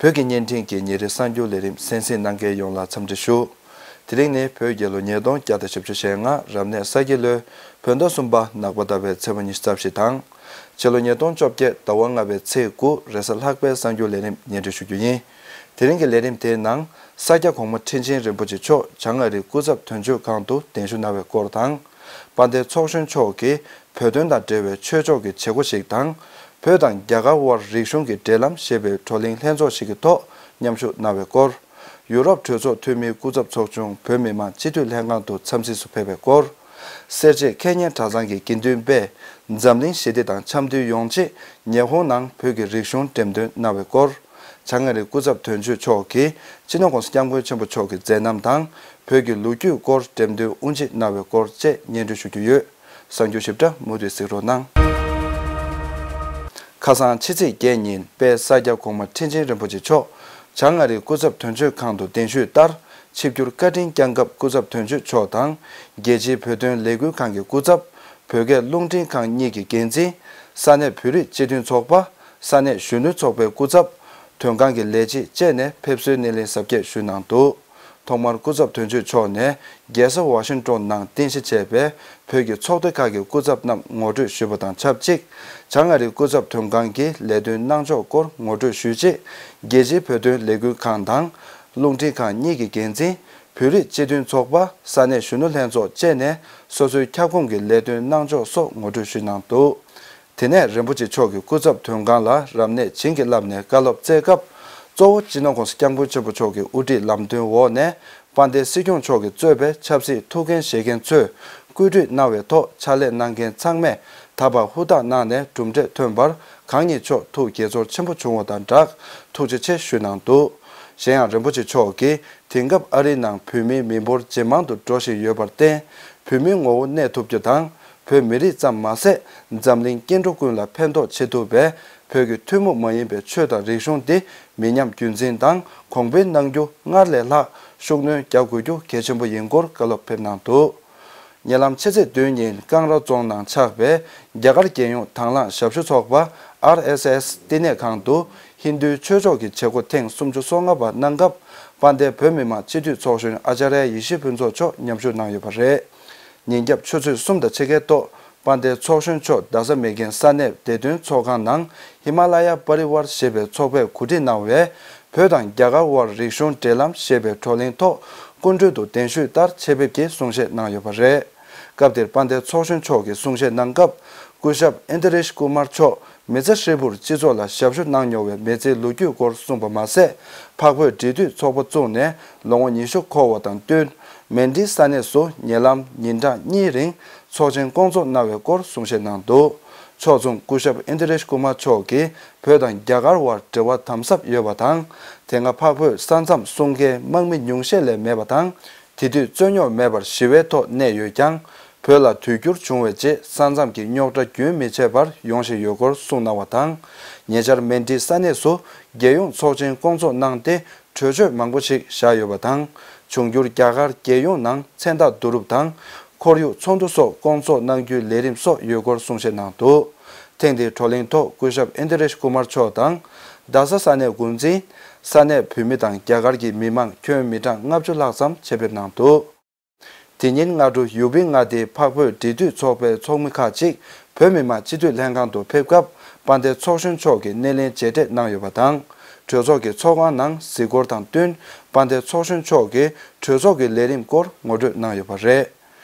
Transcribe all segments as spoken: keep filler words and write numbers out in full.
བོད་ཀྱི་བརྙན་འཕྲིན་གྱི་ཉིན་རེའི་གསར་འགྱུར་ལས་རིམ་གསན་གཟིགས་གནང་མཁན་ཡོངས་ལ་འཚམས་འདྲི་ཞུ། དེ་རིང་ནི་བོད་རྒྱལ་ལོ་ཉིས་སྟོང་བརྒྱ་དང་བཞི་བཅུ་ཞེ་ལྔ་རབ་གནས་ས་ཁྱི་ལོའི་བོད་ཟླ་གསུམ་པ་ནག་པ་ཟླ་བའི་ཚེས་པ་ཉི་ཤུ་རྩ་བཞི་དང་། ཕྱི་ལོ་ཉིས་སྟོང་བཅོ་བརྒྱད་ཟླ་བ་ལྔ་པའི་ཚེས་དགུ་རེས་གཟའ་ལྷག་པའི་གསར་འགྱུར་ལས་རིམ་སྙན་སྒྲོན་ཞུ་རྒྱུ་ཡིན། དེ་རིང་གི་ལས་རིམ་དེའི་ནང་ས་སྐྱ་གོང་མ་ཁྲི་ཆེན་རིན་པོ་ཆེ་མཆོག་བྱང་ཨ་རིའི་སྐུ་ཚབ་དོན་གཅོད་ཁང་དུ་གདན་ཞུ་གནང་བའི་སྐོར་དང་། དཔལ་ལྡན་ཚོགས་གཞོན་མཆོག་གིས་བོད་དོན་དང་འབྲེལ་བའི་ཆོས་ཕྱོགས་ཀྱི་བྱེད་སྒོ་ཞིག་དང་། བོད་དང་རྒྱ་གར་དབར་རིག་གཞུང་གི་འབྲེལ་ལམ་ཞེས་པའི་བགྲོ་གླེང་ལྷན་ཚོགས་ཤིག་གི་ཐོག་མཉམ་ཞུགས་གནང་བའི་སྐོར། ཡུ་རོབ་གྲོས་ཚོགས་འཐུས་མིའི་སྐུ་ཚབ་ཚོགས་ཆུང་བོད་མི་མང་སྤྱི་འཐུས་ལྷན་ཁང་དུ་འཚམས་གཟིགས་སུ་ཕེབས་པའི་སྐོར། སེར་བྱེས་མཁས་སྙན་གྲྭ་ཚང་གི་དགེ་འདུན་པས་འཛམ་གླིང་ཞི་བདེ་དང་འཆམ་མཐུན་ཡོང་ཆེད་ཉི་ཧོང་ནང་བོད་ཀྱི་རིག་གཞུང་འགྲེམས་སྟོན་གནང་བའི་སྐོར། བྱང་ཨ་རིའི་སྐུ་ཚབ་དོན་གཅོད་མཆོག་གིས་སྤྱི་ནོར་༸གོང་ས་༸སྐྱབས་མགོན་ཆེན་པོ་མཆོག་གི་མཛད་རྣམ་དང་བོད་ཀྱི་ལོ་རྒྱུས་སྐོར་འགྲེམས་སྟོན་དབུ་འབྱེད་གནང་བའི་སྐོར་བཅས་སྙན་སྒྲོན་ཞུ་རྒྱུ་ཡོད། གསར་འགྱུར་ཞིབ་ཕྲ་མུ་མཐུད་གཟིགས་རོགས་གནང་། ཁ་སང་ཕྱི་ཚེས་བརྒྱད་ཉིན་དཔལ་ས་སྐྱ་གོང་མ་ཁྲི་ཆེན་རིན་པོ་ཆེ་མཆོག་བྱང་ཨ་རིའི་སྐུ་ཚབ་དོན་གཅོད་ཁང་དུ་གདན་ཞུས་ལྟར་ཆིབས་བསྒྱུར་བཀའ་དྲིན་བསྐྱངས་སྐབས། སྐུ་ཚབ་དོན་གཅོད་མཆོག་དང་རྒྱལ་སྤྱིའི་བོད་དོན་ལས་འགུལ་ཁང་གི་སྐུ་ཚབ། བོད་སྐད་རླུང་འཕྲིན་ཁང་གཉིས་ཀྱི་འགན་འཛིན། ས་གནས་བོད་རིགས་སྤྱི་མཐུན་ཚོགས་པ། ས་གནས་གཞོན་ནུ་ཚོགས་པའི་སྐུ་ཚབ། དོན་ཁང་གི་ལས་བྱེད་བཅས་ནས་ཕེབས་བསུའི་སྣེ་ལེན་གཟབ་རྒྱས་ཞུས་གནང་འདུག་ཐོག་མར་སྐུ་ཚབ་དོན་གཅོད་མཆོག་ནས་རྒྱལ་ས་ཝ་ཤིང་ཏོན་ནང་རྟེན་གཞི་བྱས་པའི་བོད་ཀྱི་ཚོགས་སྡེ་ཁག་གི་སྐུ་ཚབ་རྣམས་ངོ་སྤྲོད་ཞུས་པ་དང་ཆབས་ཅིག་བྱང་ཨ་རིའི་སྐུ་ཚབ་དོན་ཁང་གི་ལས་དོན་གནང་ཕྱོགས་སྐོར་ངོ་སྤྲོད་ཞུས་རྗེས། རྒྱལ་སྤྱིའི་བོད་དོན་ལས་འགུལ་ཁང་དང་། རླུང་འཕྲིན་ཁང་གཉིས་ཀྱི་འགན་འཛིན། བོད་རིགས་སྤྱི་མཐུན་ཚོགས་པ། ས་གནས་གཞོན་ནུ་ལྷན་ཚོགས་བཅས་ནས་སོ་སོའི་ཁྱབ་ཁོངས་ཀྱི་ལས་དོན་གནང་ཕྱོགས་སོགས་ངོ་སྤྲོད་ཞུས་གནང་འདུག་དེ་ནས་རིན་པོ་ཆེ་མཆོག་གིས་སྐུ་ཚབ་དོན་ཁང་ལ་རབ་གནས་བྱིན་གྱིས་བརླབས་ནས་བཀའ་སློབ་སྩལ་སྐབས། གཙོ་བོ་སྤྱི་ནོར་༸གོང་ས་༸སྐྱབས་མགོན་ཆེན་པོ་མཆོག་གི་དབུ་ཁྲིད་ལམ་སྟོན་འོག་ནས་དཔལ་ལྡན་སྲིད་སྐྱོང་མཆོག་གིས་གཙོས་པའི་ཆབ་སྲིད་ཐུགས་འགན་བཞེས་མཁན་ཚོས་བཀོད་སྒྲིག་གནང་བའི་ཐོག་ཕྱག་ལས་གནང་མཁན་ཚང་མས་ད་བར་ཧུར་ཐག་གནང་ནས་གྲུབ་འབྲས་ཐོན་པར་གང་ཉིད་མཆོག་ཐུགས་དགྱེས་ཚོར་ཆེན་པོ་བྱུང་བ་དང་སྦྲགས་ཐུགས་རྗེ་ཆེ་ཞུས་གནང་འདུག་གཞན་ཡང་རིན་པོ་ཆེ་མཆོག་གིས། དེང་སྐབས་ཨ་རིའི་ནང་བོད་མིའི་མི་འབོར་ཇེ་མང་དུ་འགྲོ་བཞིན་ཡོད་པར་བརྟེན། བོད་མིའི་ངོ་བོ་གནས་ཐུབ་རྒྱུ་དང་། བོད་མི་རིགས་ཙམ་མ་ཟད། འཛམ་གླིང་སྐྱེ་འགྲོ་ཀུན་ལ་ཕན་ཐོགས་བྱེད་ཐུབ་པའི་བོད་ཀྱི་ཐུན་མོང་མ་ཡིན་པའི་ཆོས་དང་རིག་གཞུང་འདི་མི་ཉམས་རྒྱུན་འཛིན་དང་གོང་འཕེལ་གནང་རྒྱུ་སྔར་ལས་ལྷག་ཤུགས་སྣོན་རྒྱག་དགོས་རྒྱུ་གལ་ཆེན་པོ་ཡིན་སྐོར་བཀའ་སློབ་ཕེབས་གནང་འདུག་ཉེ་ལམ་ཕྱི་ཚེས་བདུན་ཉིན་ཀང་ར་རྫོང་ནང་ཆགས་པའི་རྒྱ་གར་རྒྱལ་ཡོངས་དྭང་བླངས་ཞབས་ཞུ་ཚོགས་པ་ཨར་ཨེས་ཨེས་བསྟི་གནས་ཁང་དུ་ཧིན་རྡུའི་ཆོས་ཕྱོགས་ཀྱི་བྱེད་སྒོ་ཐེངས་སུམ་ཅུ་སོ་ལྔ་པ་གནང་སྐབས། དཔལ་ལྡན་བོད་མི་མང་སྤྱི་འཐུས་ཚོགས་གཞོན་ཨ་ཙརྱ་ཡེ་ཤེས་ཕུན་ཚོགས་མཆོག་མཉམ་ཞུགས་གནང་ཡོད་པ་རེད། ཉིན་རྒྱབ་ཆུ་ཚོད་གསུམ་དང་ཕྱེད་ཀའི་ཐོག་དཔལ་ལྡན་ཚོགས་གཞོན་མཆོག་རྡ་ས་མེག་གྷན་ས་གནས་བདེ་དོན་ཚོགས་ཁང་ནང་ཧི་མ་ལ་ཡ་པ་རི་ཝར་ཞེས་པའི་ཚོགས་པས་གོ་སྒྲིག་གནང་བའི་བོད་དང་རྒྱ་གར་དབར་རིག་གཞུང་འབྲེལ་ལམ་ཞེས་པའི་བགྲོ་གླེང་ཐོག་སྐུ་མགྲོན་དུ་གདན་ཞུས་ལྟར་ཆེད་ཕེབས་ཀྱིས་གསུང་བཤད་གནང་ཡོད་པ་རེད། སྐབས་དེར་དཔལ་ལྡན་ཚོགས་གཞོན་མཆོག་གིས་གསུང་བཤད་གནང་སྐབས། སྐུ་ཞབས་ཨིན་དི་རེཤ་ཀུ་མར་མཆོག་མི་ཚེ་ཧྲིལ་པོར་སྤྱི་ཚོགས་ལ་ཞབས་ཞུ་གནང་མྱོང་བའི་མི་ཚེའི་ལོ་རྒྱུས་སྐོར་གསུངས་པ་མ་ཟད། འཕགས་བོད་འབྲེལ་མཐུད་ཚོགས་པ་བཙུགས་ནས་ལོ་ངོ་ཉི་ཤུ་འཁོར་བ་དང་བསྟུན། མན་ཌི་ས་གནས་སུ་ཉེ་ལམ་ཉིན་གྲངས་གཉིས་རིང་ཚོགས་ཆེན་བསྐོང་ཚོགས་གནང་བའི་སྐོར་གསུང་བཤད་གནང་འདུག་ཕྱོགས་མཚུངས་སྐུ་ཞབས་ཨིན་དི་རེཤ་ཀུ་མར་མཆོག་གིས་བོད་དང་རྒྱ་གར་དབར་འབྲེལ་བ་དམ་ཟབ་ཡོད་པ་དང་། དེ་སྔ་འཕགས་བོད་ས་མཚམས་སྲུང་མཁན་དམག་མི་ཉུང་ཤས་ལས་མེད་པ་དང་། དེ་དུས་རྩོད་རྙོག་མེད་པར་ཞི་བའི་ཐོག་གནས་ཡོད་ཀྱང་། བོད་ལ་དུས་འགྱུར་བྱུང་བའི་རྗེས་ས་མཚམས་ཀྱི་རྙོག་དྲ་རྒྱུན་མི་ཆད་པར་ཡོང་བཞིན་ཡོད་སྐོར་གསུངས་གནང་བ་དང་། ཉེ་ཆར་མན་ཌི་ས་གནས་སུ་རྒྱལ་ཡོངས་ཚོགས་ཆེན་བསྐོང་ཚོགས་གནང་སྟེ། གྲོས་ཆོད་མང་པོ་ཞིག་བཞག་ཡོད་པ་དང་། འབྱུང་འགྱུར་རྒྱ་གར་རྒྱལ་ཡོངས་ནང་མཚན་རྟགས་བསྡུ་རུབ་དང་། ཁོར་ཡུག་ཚོགས་འདུ་སོགས་བསྐོང་ཚོགས་གནང་རྒྱུའི་ལས་རིམ་སོགས་ཡོད་སྐོར་གསུང་བཤད་གནང་འདུག་ཐེངས་འདིའི་བགྲོ་གླེང་ཐོག་སྐུ་ཞབས་ཨིན་དི་རེཤ་ཀུ་མར་མཆོག་དང་། རྡ་ས་ས་གནས་འགོ་འཛིན། ས་གནས་བོད་མི་དང་རྒྱ་གར་གྱི་མི་མང་ཁྱོན་མི་གྲངས་ལྔ་བཅུ་ལྷག་ཙམ་ཆེད་ཕེབས་གནང་འདུག་དེ་ཉིན་སྔ་དྲོ་ཡུ་པི་མངའ་སྡེའི་འཕགས་བོད་འབྲེལ་མཐུད་ཚོགས་པའི་ཚོགས་མི་ཁག་ཅིག་བོད་མི་མང་སྤྱི་འཐུས་ལྷན་ཁང་དུ་ཕེབས་སྐབས། དཔལ་ལྡན་ཚོགས་གཞོན་མཆོག་གིས་སྣེ་ལེན་མཇལ་འཕྲད་གནང་ཡོད་པ་དང་། གྲོས་ཚོགས་ཀྱི་ཚོགས་ཁང་ནང་གཟིགས་སྐོར་དང་བསྟུན། དཔལ་ལྡན་ཚོགས་གཞོན་མཆོག་གིས་གྲོས་ཚོགས་ཀྱི་ལས་རིམ་སྐོར་ངོ་སྤྲོད་གནང་ཡོད་པ་རེད།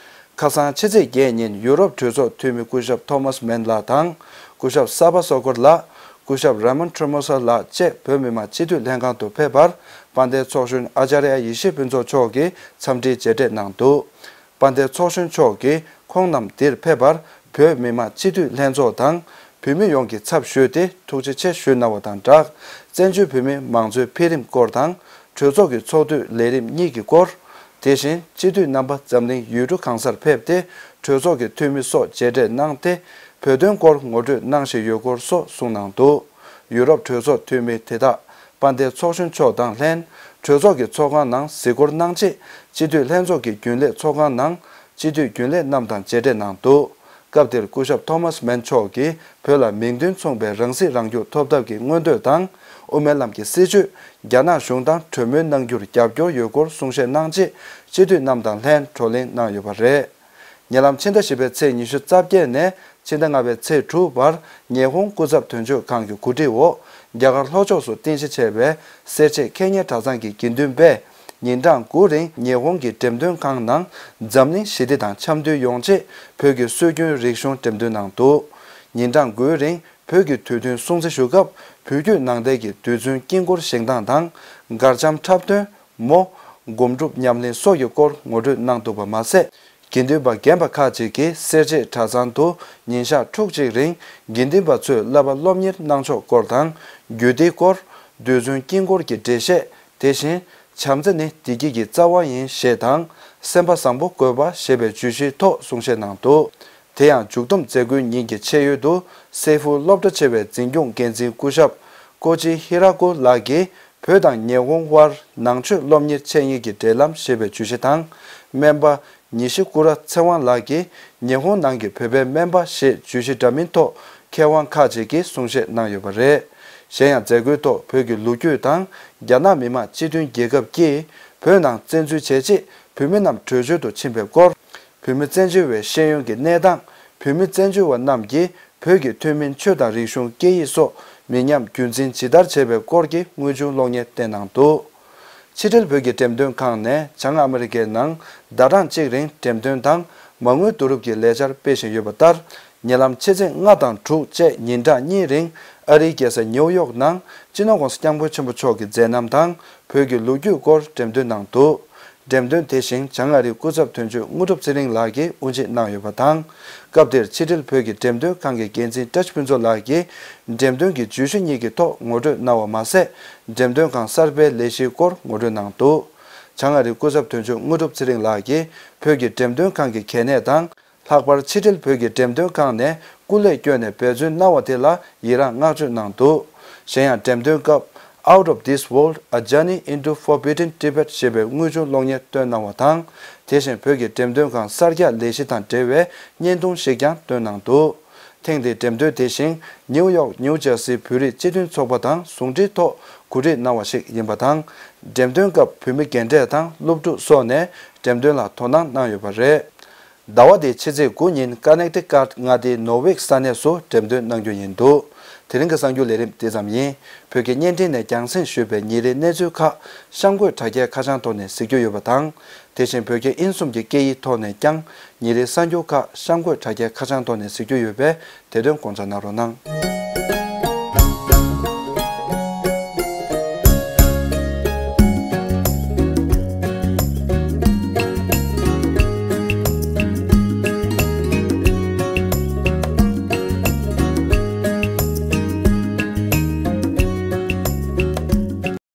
ཁ་སང་ཕྱི་ཚེས་བརྒྱད་ཉིན་ཡུ་རོབ་གྲོས་ཚོགས་འཐུས་མི་སྐུ་ཞབས་ཐོ་མཱས་མན་ལགས་དང་། སྐུ་ཞབས་ས་པ་སོ་ཀར་ལགས། སྐུ་ཞབས་ར་མན་ཁྲོ་མོ་ས་ལགས་བཅས་བོད་མི་མང་སྤྱི་འཐུས་ལྷན་ཁང་དུ་ཕེབས་པར། དཔལ་ལྡན་ཚོགས་གཞོན་ཨ་ཙརྱ་ཡེ་ཤེས་ཕུན་ཚོགས་མཆོག་གིས་འཚམས་འདྲིའི་མཇལ་འཕྲད་གནང་འདུག་དཔལ་ལྡན་ཚོགས་གཞོན་མཆོག་གིས་ཁོང་རྣམས་འདིར་ཕེབས་པར། བོད་མི་མང་སྤྱི་འཐུས་ལྷན་ཚོགས་དང་། བོད་མི་ཡོངས་ཀྱི་ཚབ་ཞུས་ཏེ་ཐུགས་རྗེ་ཆེ་ཞུས་གནང་བ་དང་སྦྲགས། བཙན་བྱོལ་བོད་མིའི་མང་གཙོའི་འཕེལ་རིམ་སྐོར་དང་། གྲོས་ཚོགས་ཀྱི་ཚོགས་དུས་ལས་རིམ་གཉིས་ཀྱི་སྐོར། དེ་བཞིན་སྤྱི་འཐུས་རྣམ་པ་འཛམ་གླིང་ཡུལ་གྲུ་གང་སར་ཕེབས་ཏེ། གྲོས་ཚོགས་ཀྱི་འཐུས་མི་སོགས་མཇལ་འཕྲད་གནང་སྟེ། བོད་དོན་སྐོར་ངོ་སྤྲོད་གནང་བཞིན་ཡོད་སྐོར་སོགས་གསུངས་གནང་འདུག་ཡུ་རོབ་གྲོས་ཚོགས་འཐུས་མི་དེ་དག་དཔལ་ལྡན་ཚོགས་གཞོན་མཆོག་དང་ལྷན། གྲོས་ཚོགས་ཀྱི་ཚོགས་ཁང་ནང་གཟིགས་སྐོར་གནང་རྗེས། སྤྱི་འཐུས་ལྷན་ཚོགས་ཀྱི་རྒྱུན་ལས་ཚོགས་ཁང་ནང་། སྤྱི་འཐུས་རྒྱུན་ལས་རྣམས་དང་མཇལ་འཕྲད་གནང་འདུག་སྐབས་དེར་སྐུ་ཞབས་ཐོ་མཱས་མན་མཆོག་གིས་བོད་ལ་མིང་དོན་མཚུངས་པའི་རང་སྲིད་རང་སྐྱོང་ཐོབ་ཐབས་ཀྱི་མངོན་འདོད་དང་། དབུ་མའི་ལམ་གྱི་སྲིད་བྱུས། རྒྱ་ནག་གཞུང་དང་གྲོས་མོལ་གནང་རྒྱུར་རྒྱབ་སྐྱོར་ཡོད་སྐོར་གསུང་བཤད་གནང་རྗེས། སྤྱི་འཐུས་རྣམས་དང་ལྷན་བགྲོ་གླེང་གནང་ཡོད་པ་རེད། ཉེ་ལམ་ཕྱི་ཟླ་བཞི་པའི་ཚེས་ཉི་ཤུ་རྩ་བརྒྱད་ནས་ཕྱི་ཟླ་ལྔ་པའི་ཚེས་དྲུག་བར། ཉི་ཧོང་སྐུ་ཚབ་དོན་གཅོད་ཁང་གི་གོ་སྒྲིག་འོག་རྒྱ་གར་ལྷོ་ཕྱོགས་སུ་རྟེན་གཞི་བྱས་པའི་སེར་བྱེས་ཁེ་ཉེ་གྲྭ་ཚང་གི་དགེ་འདུན་པས། ཉིན་གྲངས་དགུ་རིང་ཉི་ཧོང་གི་འགྲེམས་སྟོན་ཁང་ནང་འཛམ་གླིང་ཞི་བདེ་དང་འཆམ་མཐུན་ཡོང་ཆེད་བོད་ཀྱི་སྲོལ་རྒྱུན་རིག་གཞུང་འགྲེམས་སྟོན་གནང་འདུག་ཉིན་གྲངས་དགུའི་རིང་བོད་ཀྱི་དུས་སྟོན་སྲུང་བརྩི་ཞུ་སྐབས། བོད་བརྒྱུད་ནང་བསྟན་གྱི་རྡུལ་ཚོན་དཀྱིལ་འཁོར་བཞེངས་སྟངས་དང་། མགར་ལྕམ་འཁྲབ་སྟོན། མོ། སྒོམ་སྒྲུབ་ཉམས་ལེན་སོགས་ཀྱི་སྐོར་ངོ་སྤྲོད་གནང་འདུག་པ་མ་ཟད། དགེ་འདུན་པ་རྒན་པ་ཁག་ཅིག་གིས་སེར་བྱེས་གྲྭ་ཚང་དུ་ཉིན་ཞག་ཕྲུགས་གཅིག་རིང་དགེ་འདུན་པ་ཚོས་བསླབ་པ་སློབ་གཉེར་གནང་ཕྱོགས་སྐོར་དང་། རྒྱུད་སྡེའི་སྐོར། རྡུལ་ཚོན་དཀྱིལ་འཁོར་གྱི་འགྲེལ་བཤད། དེ་བཞིན། བྱམས་བརྩེ་ནི་བདེ་སྐྱིད་ཀྱི་རྩ་བ་ཡིན་ཞེས་དང་། སེམས་པ་བཟང་པོ་དགོས་པ་ཞེས་པའི་བརྗོད་གཞིའི་ཐོག་གསུང་བཤད་གནང་འདུག་དེ་ཡང་མཇུག་བསྡོམས་མཛད་སྒོའི་ཉིན་གྱི་ཆེད་ཡོལ་དུ། སེ་ཧྥུ་སློབ་གྲྭ་ཆེ་བའི་འཛིན་སྐྱོང་འགན་འཛིན་སྐུ་ཞབས་ཀོ་ཅི་ཧི་ར་ཀུ་ལགས་ཀྱིས། བོད་དང་ཉི་ཧོང་དབར་ནང་ཆོས་སློབ་གཉེར་འཆད་ཉན་གྱི་འབྲེལ་ལམ་ཞེས་པའི་བརྗོད་གཞི་དང་། སྨན་པ་ཉི་ཤི་ཀུ་ར་ཚེ་དབང་ལགས་ཀྱིས་ཉི་ཧོང་ནང་གི་བོད་པའི་སྨན་པ་ཞེས་བརྗོད་གཞི་འདྲ་མིན་ཐོག་མཁས་དབང་ཁག་ཅིག་གིས་གསུང་བཤད་གནང་ཡོད་པ་རེད། གཞན་ཡང་མཛད་སྒོའི་ཐོག་བོད་ཀྱི་ལོ་རྒྱུས་དང་། རྒྱ་ནག་མི་དམངས་སྤྱི་མཐུན་རྒྱལ་ཁབ་ཀྱིས་བོད་ནང་བཙན་འཛུལ་བྱས་རྗེས་བོད་མི་རྣམས་བྲོས་བྱོལ་དུ་ཕྱིན་པའི་སྐོར། བོད་མི་བཙན་བྱོལ་བའི་ཤེས་ཡོན་གྱི་གནས་སྟངས། བོད་མི་བཙན་བྱོལ་བ་རྣམས་ཀྱིས་བོད་ཀྱི་ཐུན་མིན་ཆོས་དང་རིག་གཞུང་སྐད་ཡིག་སོགས་མི་ཉམས་རྒྱུན་འཛིན་ཇི་ལྟར་བྱེད་པའི་སྐོར་གྱི་དངོས་བྱུང་གློག་བརྙན་བསྟན་གནང་འདུག་ཕྱི་དྲིལ་བོད་ཀྱི་འགྲེམས་སྟོན་ཁང་ནས་བྱང་ཨ་མི་རི་ཀའི་ནང་ཟླ་གྲངས་གཅིག་རིང་འགྲེམས་སྟོན་དང་མ་དངུལ་བསྡུ་རུབ་ཀྱི་ལས་འཆར་སྤེལ་བཞིན་ཡོད་པ་ལྟར། ཉེ་ལམ་ཕྱི་ཚེས་ལྔ་དང་དྲུག་བཅས་ཉིན་གྲངས་གཉིས་རིང་ཨ་རིའི་རྒྱལ་ས་ནེའུ་ཡོག་ནང་སྤྱི་ནོར་༸གོང་ས་༸སྐྱབས་མགོན་ཆེན་པོ་མཆོག་གི་མཛད་རྣམ་དང་བོད་ཀྱི་ལོ་རྒྱུས་སྐོར་འགྲེམས་སྟོན་གནང་འདུག་འགྲེམས་སྟོན་དེ་བཞིན་བྱང་ཨ་རིའི་སྐུ་ཚབ་དོན་གཅོད་དངོས་གྲུབ་ཚེ་རིང་ལགས་ཀྱིས་དབུ་འབྱེད་གནང་ཡོད་པ་དང་། སྐབས་དེར་ཕྱི་དྲིལ་བོད་ཀྱི་འགྲེམས་སྟོན་ཁང་གི་འགན་འཛིན་བཀྲ་ཤིས་ཕུན་ཚོགས་ལགས་ཀྱིས་འགྲེམས་སྟོན་གྱི་བརྗོད་གཞི་གཉིས་ཀྱི་ཐོག་ངོ་སྤྲོད་གནང་བ་མ་ཟད། འགྲེམས་སྟོན་ཁང་གསར་པའི་ལས་གཞིའི་སྐོར་ངོ་སྤྲོད་གནང་འདུག་བྱང་ཨ་རིའི་སྐུ་ཚབ་དོན་གཅོད་དངོས་གྲུབ་ཚེ་རིང་ལགས་ཀྱིས་བོད་ཀྱི་འགྲེམས་སྟོན་ཁང་གི་གལ་གནད་དང་། ལྷག་པར་ཕྱི་དྲིལ་བོད་ཀྱི་འགྲེམས་སྟོན་ཁང་ནས་སྐུ་ལས་བསྐྱོན་ནས་འབད་བརྩོན་གནང་བ་དེ་ལ་ཡི་རངས་བསྔགས་བརྗོད་གནང་འདུག་གཞན་ཡང་འགྲེམས་སྟོན་སྐབས། Out of This World, A Journey into Forbidden Tibet ཞེས་པའི་དངོས་བྱུང་གློག་བརྙན་བཏོན་གནང་བ་དང་། དེ་བཞིན་བོད་ཀྱི་འགྲེམས་སྟོན་ཁང་གསར་རྒྱག་ལས་གཞི་དང་འབྲེལ་བའི་བརྙན་ཐུང་ཞིག་ཀྱང་བཏོན་གནང་འདུག་ཐེངས་འདིའི་འགྲེམས་སྟོན་དེ་བཞིན་ནིའུ་ཡོག་ནིའུ་ཇར་སིའི་བོད་རིགས་སྤྱི་མཐུན་ཚོགས་པ་དང་ཟུང་འབྲེལ་ཐོག་གོ་སྒྲིག་གནང་བ་ཞིག་ཡིན་པ་དང་། འགྲེམས་སྟོན་སྐབས་བོད་མི་རྒན་གྲས་དང་སློབ་ཕྲུག་སོགས་ནས་འགྲེམས་སྟོན་ལ་དོ་སྣང་གནང་ཡོད་པ་རེད། ཟླ་བ་འདིའི་ཕྱི་ཚེས་དགུ་ཉིན་ཀ་ནེག་ཊི་ཀཊ་མངའ་སྡེའི་ནོར་ཝིག་ས་གནས་སུ་འགྲེམས་སྟོན་གནང་རྒྱུ་ཡིན་འདུག་དེ་རིང་གི་གསར་འགྱུར་ལས་རིམ་དེ་ཙམ་ཡིན། བོད་ཀྱི་བརྙན་འཕྲིན་ནས་རྒྱང་སྲིང་ཞུས་པའི་ཉིན་རེའི་གནས་ཚུལ་ཁག་གཤམ་འཁོད་དྲ་རྒྱའི་ཁ་བྱང་ཐོག་ནས་གཟིགས་རྒྱུ་ཡོད་པ་དང་། དེ་བཞིན་བོད་རྒྱ་དབྱིན་གསུམ་གྱི་སྐད་ཡིག་ཐོག་ནས་ཀྱང་ཉིན་རེའི་གསར་འགྱུར་ཁག་གཤམ་འཁོད་དྲ་རྒྱའི་ཁ་བྱང་ཐོག་ནས་གཟིགས་རྒྱུ་ཡོད་པས་དེ་དོན་དགོངས་འཇགས་གནང་རོགས་གནང་།